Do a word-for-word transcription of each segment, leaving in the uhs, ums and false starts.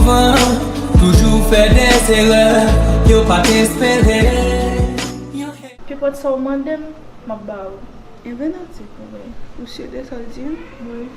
Toujou fè dèzerè, yo pa t espere. Yo Kenpòt sa w mande m, m ap ba ou. Enben, Natik, wi. Ou si de sa l di an? Wi.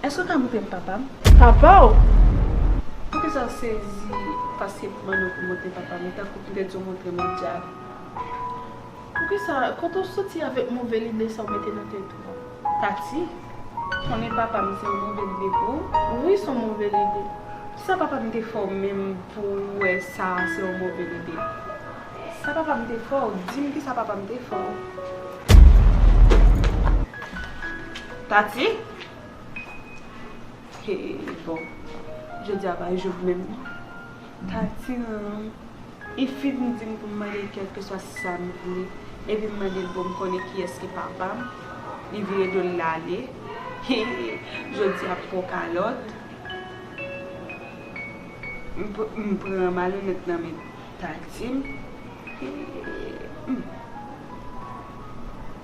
Èske w ka montre m papa m? Papa w? Poukisa w sezi paske m mande w pou montre papa m li, tankou m te di w montre m yon dyab? Poukisa, kote w soti avèk move lide sa w mete nan tèt ou? Tati, konnen papa m se yon move lide pou ou? Wi, se yon move lide. Kisa papa m te fè w menm pou w wè sa se yon move lide? Sa papa m te fè w? Di m kisa papa m te fè w. Tati? He, bon. Jodi a pa jou m menm non. Tati, an. Li fin di m pou m mande l kèlkeswa sa m vle. Epi m mande l pou m konnen kiyès ki papa m. Li vire do l l ale. Jodi a pran kalòt. M pr- m pran malonèt nan men Tati m. Hmm.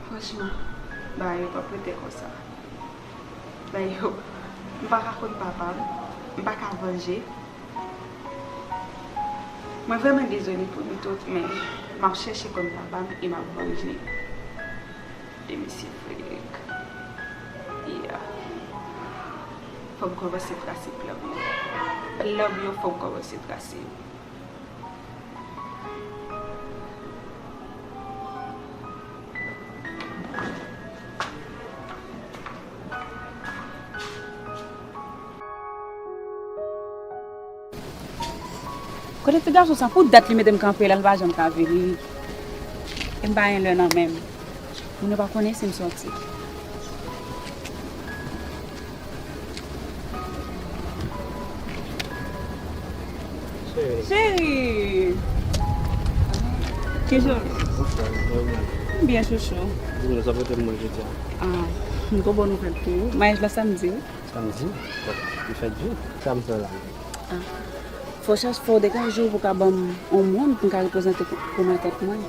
Franchman, bagay yo p ap rete konsa. Bagay yo, m pa ka konn papa m. M pa ka vanje. Mwen vrèman dezole pou nou tout, men m ap chèche konn papa m e m ap vanje de mesye Frederick. Yeah. Fò m kòmanse trase plan m yo. Plan m yo, fò m kòmanse trase yo. Kote ti gason sa? Pou dat li mete m kanpe la, li pa janm ka vini. E m pa gen lè nan men m. Moun yo pa konnen si m sòti. Cheri. Cheri. Kijan? Byen, chouchou. Di m sa pote m manje jodi a. Ah, m gen bon nouvèl pou ou. Maryaj la samdi, wi. Samdi? Bon, li fèt jou. Sa m fè la? Ah. Fò w chache, fò w degaje w pou w ka ban m yon moun pou m ka reprezante pou, pou matant mwen.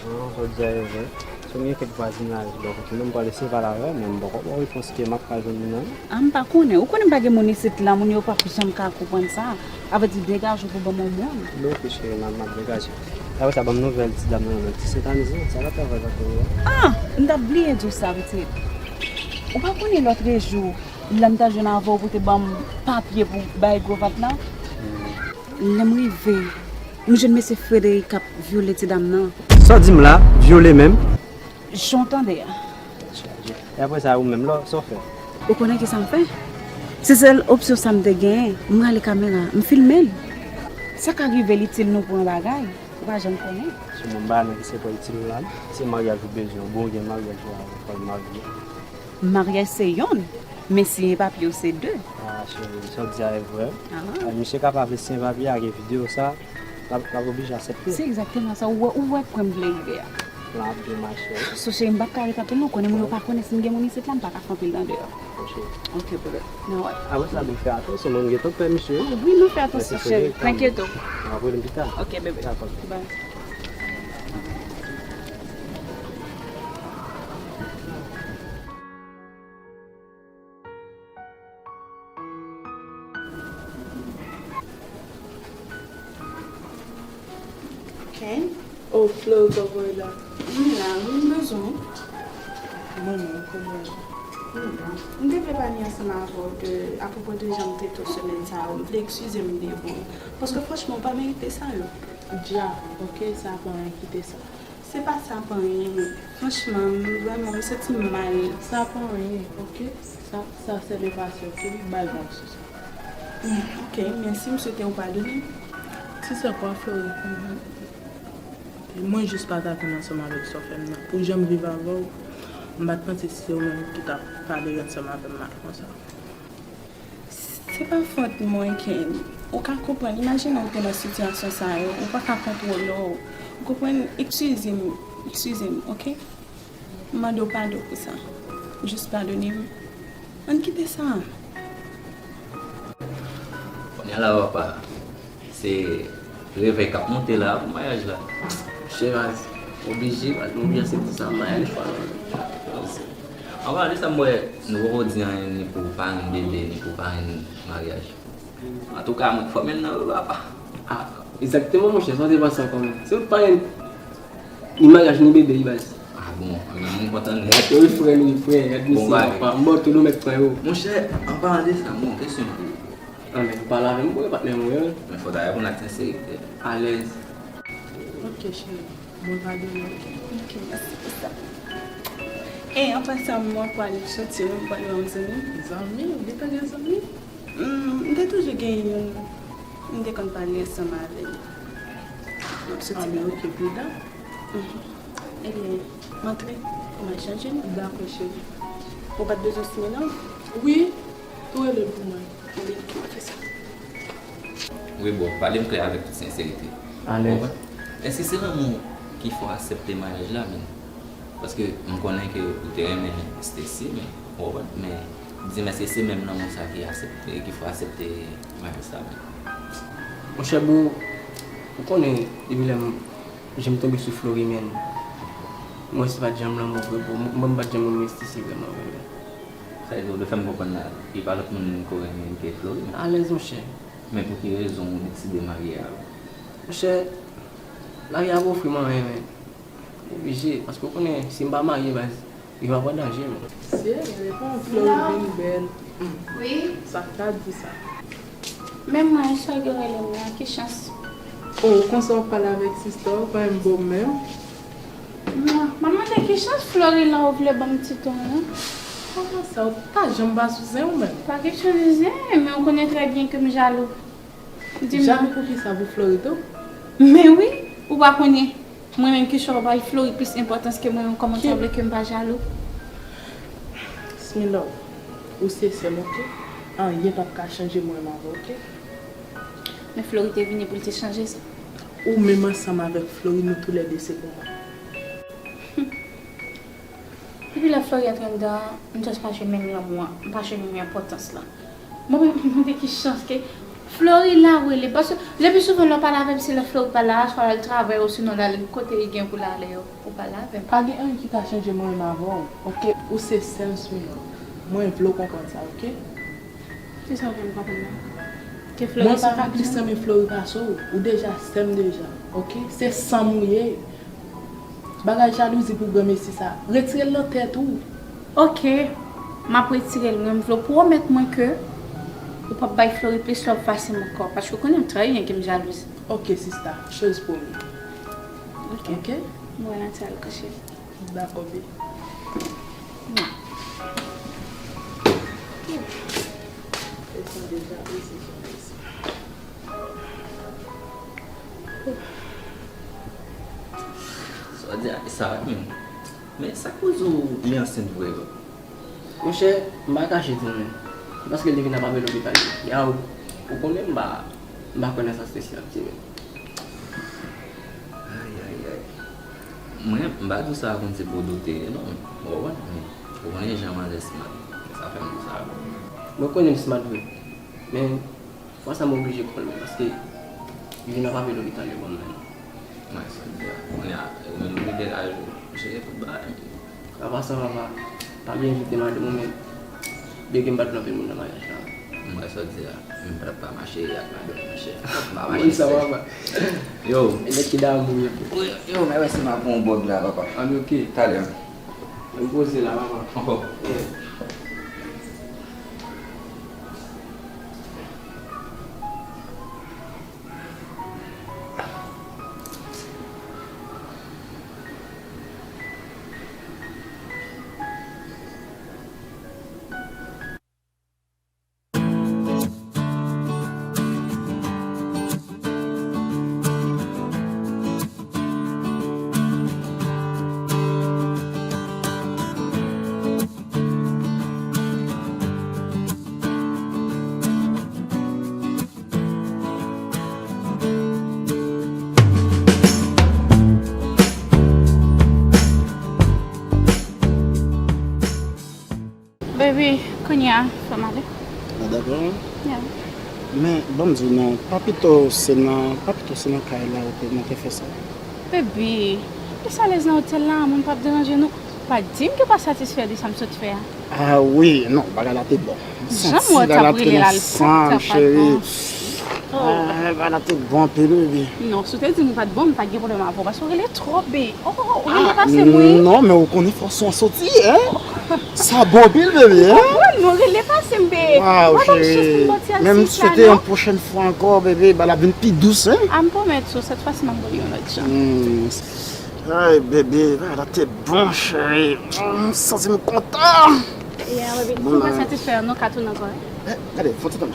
Ah, sa w di a e vre. Si w gen kèk vwazinaj bò kote nou, m pral eseye pale avè w, men m poko ba w repons ke m ap ka jwenn li nan. Ah, m pa konnen. Ou konnen m pa gen moun isit la, moun yo p ap janm ka konprann sa. Sa vle di degaje w pou ban m yon moun. Bon, ok, cheri, m ap, m ap degaje. Apre sa, ban m nouvèl ti dam nan, ti Sentaniz lan, sa l ap travay pa kounye a? Ah, m t ap bliye di w sa, pitit. Ou pa konnen lòtrejou, lè m t al jwenn avè w pou te ban m papye pou bay gwo vant lan? Hmm. Lè m rive, m jwenn mesye Frederick k ap vyole ti dam nan. Sa w di m la, vyole menm? Jan w tande a. E apre sa, ou menm, lò, sa w fè? Ou konnen ki sa m fè? Se sèl opsyon sa m te genyen, m rale kamera, m filme l. Sa ka rive l itil nou pou yon bagay, ou pa janm konnen. Sou moun ba nan ki se pou itil nou la, se maryaj ou bezwen, ou bon gen maryaj ou avè, fò l marye. Maryaj se yonn, men siyen papye yo se de. Ah, cheri, sa w di a e vre. Ah. Ah, misye ka pa vle siyen papye a, gen videyo sa, l ap, l ap oblije aksepte. Se egzakteman sa. Ou wè, ou wè pwen m vle rive a. Plan ap byen mache, wi. So, cheri, m p ap ka ret anpil non, konnen moun yo pa konnen si m gen moun isit la, m pa ka fè anpil nan deyò. Ok. Ok, bebe. Nan wè. Apre sa, nou fè atansyon, men m gentan pè misye. Ah wi, nou fè atansyon, cheri. Pa enkyete w. N ap rele m pita. Ok, bebe. Dakò. Bye. Ok. Oh, Flo, kòman w la? M la, wi, m bezwen w. Manman, kòman w ye? M bon. M te vle pale ansanm avè w de, apwopo de jan m trete w semèn sa yo. M vle eskize m devan w. Paske franchman, w pa merite sa yo. Dja, ok, sa pa anyen, kite sa. Se pa sa pa anyen. Franchman, m vrèman, m santi m mal. Sa pa anyen, ok? Sa, sa se le pase, ok? Bay vag sou sa. Mm, ok, mèsi, m swete w padone m. Ti sè pa Flori. Mwen jis pa t atann ansanm avèk sa w fè m nan. Pou jan m viv avè w, m pa t panse si se ou menm ki t ap pale ansanm avè m mal konsa. Se pa fòt mwen, Ken. Ou ka konprann, imajine w te nan sitiyasyon sa yo, ou pa ka kontwole w. Ou konprann, eskize m, eskize m, ok? M mande w padon pou sa. Jis padone m. Ann kite sa. Kounye a la, papa, se revèy k ap monte la pou maryaj la. Chevaz, oblije, nou oblije aksepte sa, maryaj pa lwen. Anvan de sa, m wè nou poko di anyen ni pou parenn bebe, ni pou parenn maryaj. Antouka, mwen k fòme l nan rolo a pa. Ah, egzakteman, monchè, sa w te panse ankò menm? Se ou pa gen ni maryaj, ni bebe, wi, baz. Ah bon, ebyen, mwen kontan nèt. Wi, frè, wi, frè, gad misye, papa. M ba w tou, nou mèt pran yo. Monchè, an palan de sa, mwen, kesyon. Ah, men, ou pale avè m, mwen, patnè mwen, wi. Men fò ta reponn ak senserite. Alèz. Ok, cheri. Mwen padone w, ok? Ok, mèsi pou sa. E, an pasan, mwen pwale soti, mwen pwale wè yon zanmi. Zanmi? Ou gentan gen zanmi? Hmm, m te toujou gen youn. M te konn pale ansanm avè l. M ap soti. Ah, men ok, pridan. Mhm. Ebyen, m antre pou m al chanje l. Dakò, cheri. Ou pa t bezwen simen non? Wi, tou rele l pou mwen. Ebyen, ok, m ap fè sa. Wi, bro, pale m klè avèk tout senserite. Alèz. Ou konprann? Èske se lanmou ki fè w aksepte maryaj la, menm? Paske m konnen ke ou te renmen Stacy, men, ou konprann? Men, di m, èske se menm lanmou sa ki aksepte, ki fè w aksepte maryaj sa, menm? Monchè, bro, ou konnen, depi lè m, jan m tonbe sou Flory, menm, mwen se pa t janm lanmou vre, bro. Mwen, mwen pa t janm renmen Stacy vrèman, vrèman. Sa vle di, ou te fè m konprann la, e pa lòt moun ke w renmen ke Flory, menm? Alèz, monchè. Men pou ki rezon ou deside marye avè l? Monchè, lavi a pa ofri m anyen, men. M oblije, paske w konnen, si m pa marye, baz, vi m ap an danje, men. Serye, reponn Flory vin bèl. Wi. Sa k ta di sa? Men mwen, sa w gen rele m nan, ki chans? Oh, konsa w ap pale avèk sista w, pa menm bon menm. Mwen, mwen mande ki chans Flory la ou vle ban m ti ton an? Kòman sa, ou pa janm pa sou zen ou menm? Pa kesyon de zen, men ou konnen trè byen ke m jalou. Di m. Jalou pou ki sa, pou Flory tou? Men wi, ou pa konnen. Mwen menm ki chwa bay Flory plis enpòtans ke mwen menm, kòman sa vle ke m pa jalou? Smilove, ou se sè m, ok? Anyen p ap ka chanje mwen menm avè w, ok? Men Flory te vini pou l te chanje sa. Ou menm ansanm avèk Flory, nou toulède se pou mwen. Depi lè Flory antre anndan an, m just pa jwenn menm lanmou an, m pa jwenn menm enpòtans lan. Mwen menm, m mande ki chans ke Flory la ou rele, paske le pli souvan lè w pale avè m, se lè Flory pa la, swa l al travay osinon l al kote li gen pou l ale yo, ou pale avè m. Pa gen anyen ki ka chanje mwen menm avè w, ok? Ou se sè m, Smilove. Mwen vle w konprann sa, ok? Kisa w vle m konprann la? Ke Flory se pa t jan? Mwen pa ka plis renmen Flory pase w. Ou deja sè m deja, ok? Se san m ou ye. Bagay jalouzi pou granmesi sa. Retire l nan tèt ou. Ok. M ap retire l. Mwen, m vle w pwomèt mwen ke ou p ap bay Flory plis love pase m ankò. Paske w konnen trè byen ke m jalouzi. Ok, sista. Choz pwomi. Ok. Ok? Mwen antre al kouche. Dakò, baby. Sa w di a, e sa menm. Men sa k poze w li ansent vre vre? Monchè, m pa kache di w, men. Se paske l te vin ap ape lopital yo. Yaw, ou konnen m pa, m pa kwè nan sa Stacy ap di, men. Ay, ay, ay. Mwen, m pa di w sa konn se pou w doute, non. Ou konprann? Men, ou konnen jan manzè smart. Se sa fè m di w sa. Mwen konnen l smart vre. Men, fwa sa m oblije kwè l, men, paske li vin ap ape lopital yo ban m, men. Mwen, sa m di a. Kounye a, ou menm ou degaje w, ou jere tout bagay. Apa sa, papa, pa bliye envite madanm ou, men byen ke m pa t vle anpil moun nan maryaj la. M wè sa w di a. M p ap pa mache ak madanm, monchè. M pa mache sèl. Yo. E nèg ki damou yo. Yo, men wè si m ap pran yon bòg la, papa. An, ok. Talè. M poze la, papa. Ankò. Yeah. Baby, kounye a, fò m ale. Ah, dakò. Yeah. Men, ban m di w non, pa pito se nan, pa pito se nan kay la ou te, nou te fè sa. Baby, ou alèz nan otèl la, mwen p ap deranje nou. Pa di m ke w pa satisfè de sa m sot fè a. Ah wi, non, bagay la te bon. Jan m wè w t ap rele la, l pa t ap atann. Ah, bagay la te bon anpil, wi. Non, si w te di m ou pa t bon, m pa t gen pwoblèm avè w, paske w rele twòp, be. Oh, ou rele pase m, wi. Non, men ou konnen fòs ou an soti, hein? Sa bon anpil, bebe, hein? Konprann, men w rele pase m, be. Waw, cheri. Menm si se te yon pwochèn fwa ankò, bebe, bagay la vin pi dous, hein? Ah, m pwomèt ou, sèt fwa si m ap ba w li yon lòt jan. Ay, bebe, bagay la te bon, cheri. M santi m kontan. Yeah, baby. Si w pa satisfè, nou ka tounen ankò, wi. Eh, gade, fè yon ti tann.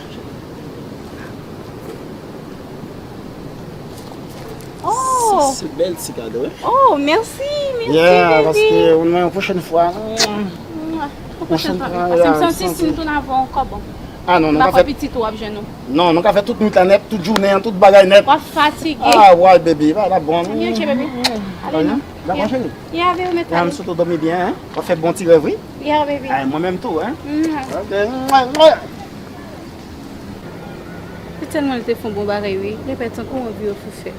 Oh! Sa se bèl ti kado, wi. Oh, mèsi, mèsi, baby. Yeah, paske ou nan yon pwochèn fwa. Yon pwochèn fwa, paske m santi si m tounen avè w ankò, bon. Ah, non, nou ka fè pitit ou ap jwenn ou. Non, nou ka fè tout nwit la nèt, tout jounen an, tout bagay nèt. W ap fatige. Ah, why, baby? Bagay la bon. Ann, ok, baby. Ale, non. Dakò, cheri? Yeah, baby, mèt ale. M swete w dòmi byen, hein? W ap fè bon ti rèv, wi. Yeah, baby. Ay, mwen menm tou, hein? Ok. Se tèlman li te fè yon bon bagay, wi. Li pè tankou yon vye fou fè.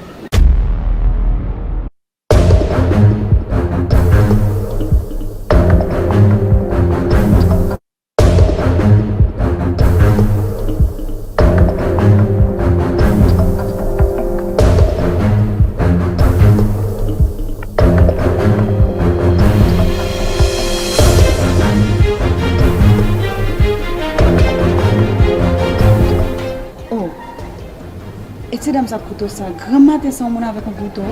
Oh, e ti dam sa ak kouto sa, granm maten sa, yon moun avèk yon kouto.